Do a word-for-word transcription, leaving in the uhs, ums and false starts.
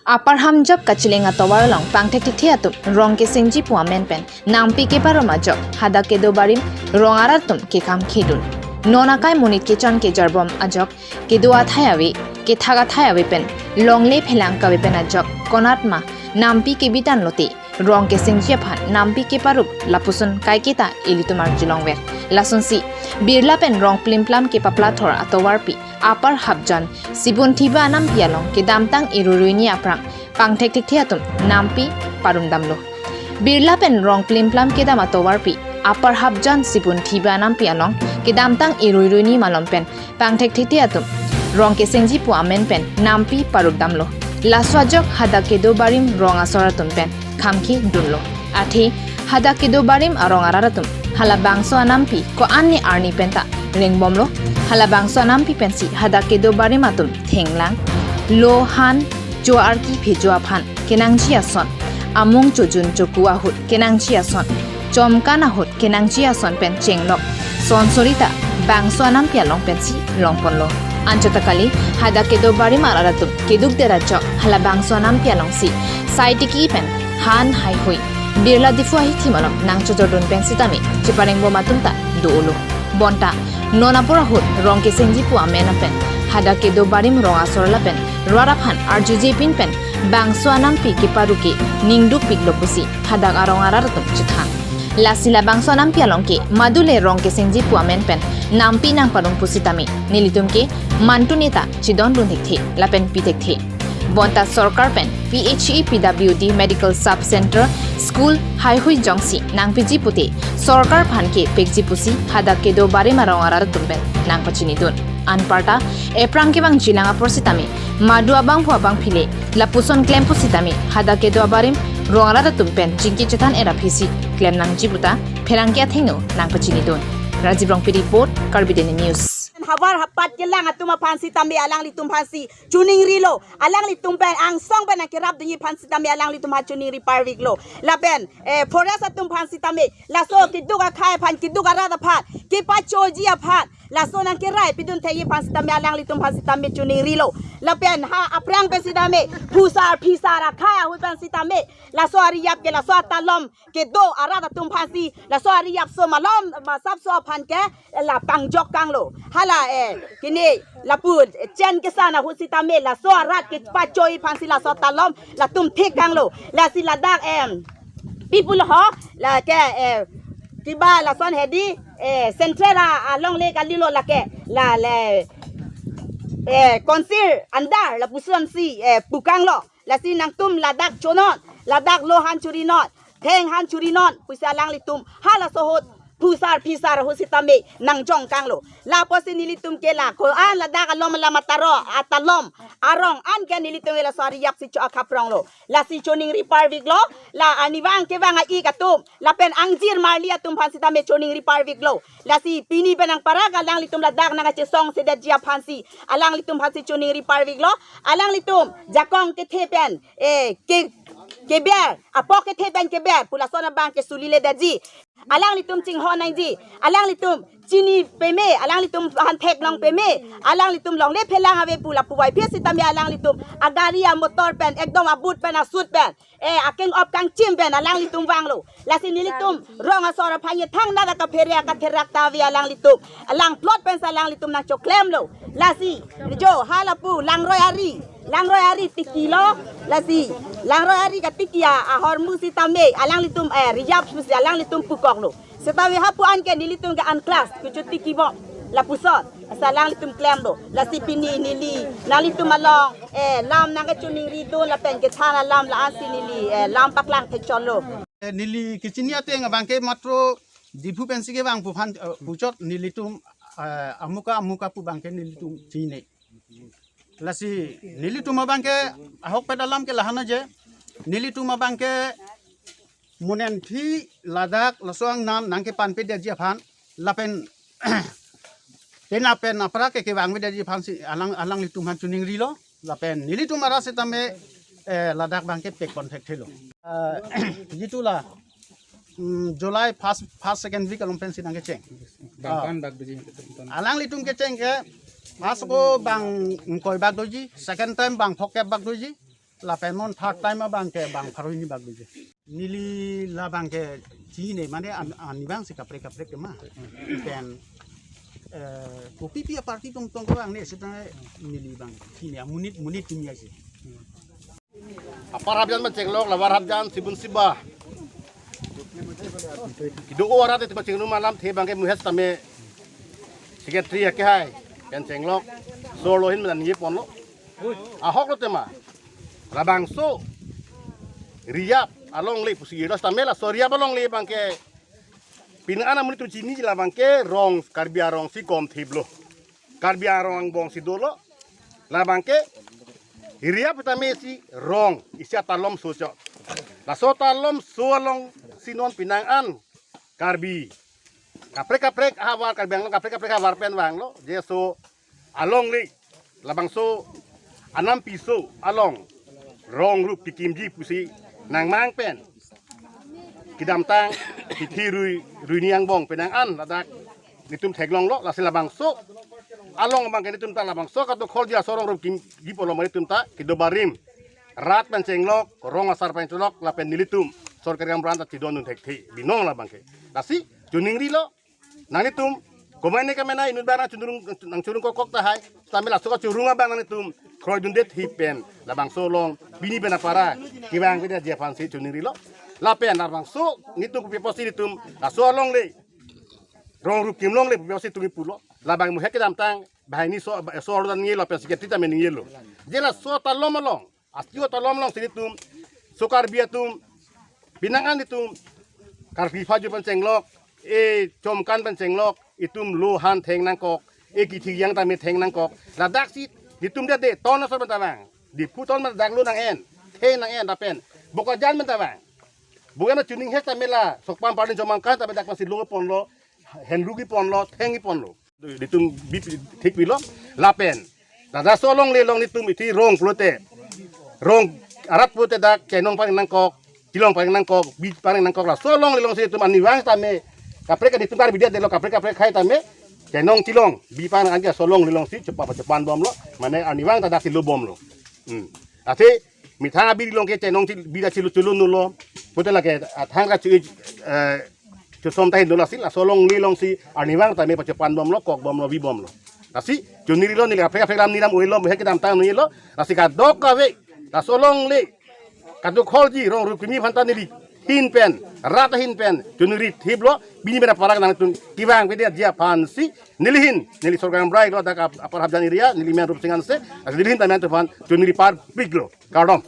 Upper Hamjok kacheleng atovar along pangthekthekthe atum rong kesengji pu amen pen nampi keparum ajok hadak kedo barim rong arat atum kekam khidun. Non akai monit kechon kejar bom ajok kedo athai ave, kethak athai ave pen longle phelang kave pen ajok konatma nampi kebidan lote rong kesengji aphan nampi keparup lapuson kaiketa ilitum arjulongver. Lasonsi Birla pen Rongplimplam kepaplathor atovarpi Upper Hapjan Sibun Thiba anampi along kedamtang iruiruini aphrang pangthekthekthe atum nampi parumdamlo. Birla pen Rongplimplam kedam atovarpi Upper Hapjan Sibun Thiba anampi along kedamtang iruiruini malom pen pangthekthekthe atum rong kesengji pu amen pen nampi parupdamlo. Laso ajok hadak kedo barim rong asor atum pen khamkhi dunlo. Athe hadak kedo barim arong arat atum halabangso anampi ko-an ni arni penta rengbomlo. Halabangso anampi pensi hadak kedo barim atum thenglang, lo, han, cho-arki phejo aphan kenangji ason, amung chojun choku ahut kenangji ason, chomkan ahut kenangji ason pen chenglok sonsori ta bangso anampi along pensi longponlo. Anchot ta kali, hadak kedo barim arat atum keduk der ajok halabangso anampi alongsi sai tiki pen han haihui Birla Diphu ahithi malom nangchojordun pen sitame cheparengbom atum ta do-olo. Bonta non apor ahut rong kesengji pu amen apen hadak kedo barim rong asor lapen rat aphan arjuje pin pen bangso anampi keparu ke ningduk piklo pusi hadak arong arat atum chethan. Lasi labangso anampi along ke madule rong kesengji pu amen pen nampi nangparum pusitame nelitum ke mantu neta chedondun thekthe lapen pi thekthe. Bonta sorkar pen P H E, P W D, Medical Sub Center, school haihui jongsi nangpiji pute sorkar aphan ke pekji pusi hadak kedo barim arong arat atum pen nangpachinidun. Anparta ephrang kevangjilang apor sitame madu abangphu abangphile lapuson klem pusitame hadak kedo abarim rong arat atum pen chingki chethan era phisi klem nangji puta pherangke athengno nangpachinidun. Rajiv Rongpi report, Karbi Daily News. Havar hapat kelang atum aphan sitame alanglitum aphansi choningrilo, alanglitum pen angsong pen nangkerapdunji aphan sitame alanglitum aphan choningri parviklo. Lapen eh, forest atum aphan sitame laso keduk akhai aphan, keduk arat aphan kepachoji aphan laso nangkerai pidun thekji aphan sitame alanglitum aphan sitame choningrilo. Lapen ha aphrang pen sitame phusar phisar akhai ahut pen sitame laso ariyap ke laso atalom kedo arat atum aphansi laso ariyapso malom masapso aphan ke la pangjok kanglo. Hala eh kini lapu eh, chen kesan ahut sitame laso arat kepachoi aphansi laso atalom latum thek kanglo. Lasi ladak em pi pulo ho, la ke eh kiba lason hedi eh central a alongle kalilo lake la le eh council under lapusonsi eh pu kanglo. Lasi nangtum ladak chonon, ladak lo han chorinon, theng han chorinon pusi alanglitum halaso ahut phusar phisar ahut sitame nangjong kanglo. Lapusi nelitum ke la ko-an ladak alom alam ataro atalom arong an ke nelitum ke laso ariyapsi cho-akhapronglo. Lasi choningri parviklo, la arnivang kevang a-ik atum lapen angjir marli atum aphan sitame choningri parviklo. Lasi pini pen nangparak alanglitum ladak nangkachesongsedetji aphansi alanglitum aphansi choningri parviklo. Alanglitum jakong kethe pen eh ke keber, apok kethe pen keber pu lason abang ke suliledetji. Alanglitum chinghon nangji, alanglitum chini peme, alanglitum aphan theklong peme, alanglitum longle phelang ave pu lapu vaiphi sitame alanglitum agari amotor pen ekdom abut pen asut pen eh akeng op kangchim pen alanglitum vanglo. Lasi nelitum rong asor aphan ye thang nada kaphere akatherak ta ave alanglitum. Alang plot pensi alanglitum nangchoklemlo. Lasi jo halapu Langroi ari, Langroi ari tikilo. Lasi Langroi ari katiki a ahormu sitame alanglitum eh riyap pusi alanglitum pukoklo. Sitame hapu an ke nelitum ke an class kuchu tikibom lapuson. Asa alanglitum klemlo. Lasi pini neli nanglitum along eh lam nangkachoningridun lapen kethan alam la-ansi neli eh lam paklang thekchotlo. Eh, neli kechini ateng abang ke matro Diphu pensi kevang pu aphan eh, puchot nelitum eh, amuka amuka pu abang ke nelitum chini. Lasi nelitum abang ke ahokpet alam ke lahan aje. Nelitum abang ke mo nen phi ladak laso angnam nangkepanpedetji aphan lapen tena pen apra ke kevangpedetji aphansi alang alanglitum aphan choningrilo. Lapen nelitum arat sitame eh, ladak abang ke pekpon thekthelo. Eh, jitu la mm, July first first second week along pensi nangkecheng. Bang Ah. Ko-an bak doji? Alanglitum kecheng ke first ko bang ingkoi bak doji, second time bang phokep bak doji. Lapen non third time abang ke bang pharo hini bak biji. Neli labang ke chini mane an, anibang si kaprek kaprek ke ma. Pen, eh, kopi pi aparty tong tong ke bang ne sita neli bang chini amonit monit tumi asi. Apar Hapjan Panchenglock, Lower Hapjan, Sibun Siba. Kedo-o arat te pachingrum alamthe abang ke muhet tame secretary akehai Panchenglock solo hin menang ye ponlo. Ahok lo tema. Labangso Riyap alongle pusi lo tame laso Riyap alongle abang ke penang an amonit atum chini labang ke rong Karbi arong si kom thip lo. Karbi arong angbong si dolo. Labang ke Riyap tame si rong isi atalom so chot. Laso atalom so alongsi non penang an Karbi kaprek kaprek ahavar, Karbi Anglong kaprek kaprek ahavar pen vanglo. Je so alongle labangso anam piso along rong rup kekimji pusi nangmang pen kedamtang hithi rui ruini angbong penang an ladak nelitum theklonglo, lasi labangso along abang ke nelitum ta labangso kadokholji aso rong rup kimji pulo ma nelitum ta kedo barim rat Panchenglock, rong asar Panchenglock lapen nelitum sorkari gaonbura ta chedondun thekthe binong labang ke. Lasi choningrilo nanglitum, komane kamena inut abang nangchungrung, nangchungrung kokkok tahai, tame laso kachungrung abang nanglitum kroidundet thip pen labangso along pini pen apara kevang kedet ji aphansi choningrilo. Lapen labangso nelitum kopi apotsi nelitum laso alongle rong rup kim longle kopi apotsi tumi pulo. Labang muhet kedamtang banghini so so ordan ningje lo pen secretary tame ningje lo. Je laso atalom along, astu atalom alongsi nelitum so Karbi atum penang an nelitum Karbi Phaju Panchenglock, e Chomkan Panchenglock, itum lo han theng nangkok, e kithi yang tame theng nangkok. Ladaksi nelitum dede ton aso banta bang. Diphu ton ma dak lo nang-en, theng nang-en lapen Bokajan banta bang. Bukan na chuning hes tame la Sokpam Parlin Chomkan tame dak pasi lo ponlo, henru ki ponlo, theng ki ponlo. Nelitum bi thik pilo lapen laso alongle along nelitum ithi rong pulote, rong arat pulote dak chenong pang nangkok, chilong pang nangkok, bi pang nangkok, laso alongle alongsi nelitum arnivang tame kaprek nelitum Karbi adet delo kaprek kaprek akhei tame chenong chilong bi pang nangkok, laso alongle alongsi chepa chepan bomlo, mane arnivang ta daksi lo bomlo. Hmm. Athe methang abiri along ke chenong chil bira chilo chilo nulo. Pulote lake athang ka chu eh chusom tahai nulo si laso alongle alongsi arnivang tame pachepan bomlo, kok bomlo, bi bomlo. Lasi choningrilo, neli kaprek kaprek lam niram uilo, muhet kedamtang nilo. Lasi kadokave laso alongle kadokholji rong rup kimi aphanta neli hin pen, rat hin pen choningri thiplo, pini pen apara nangtum kevang kedet ji aphansi neli hin, neli sorkari gaonbura lo dak ap-, Apar Hapjan area, neli men Rupsing Hanse, lasi neli hin tame nangtum aphan choningri parpiklo. Kardom.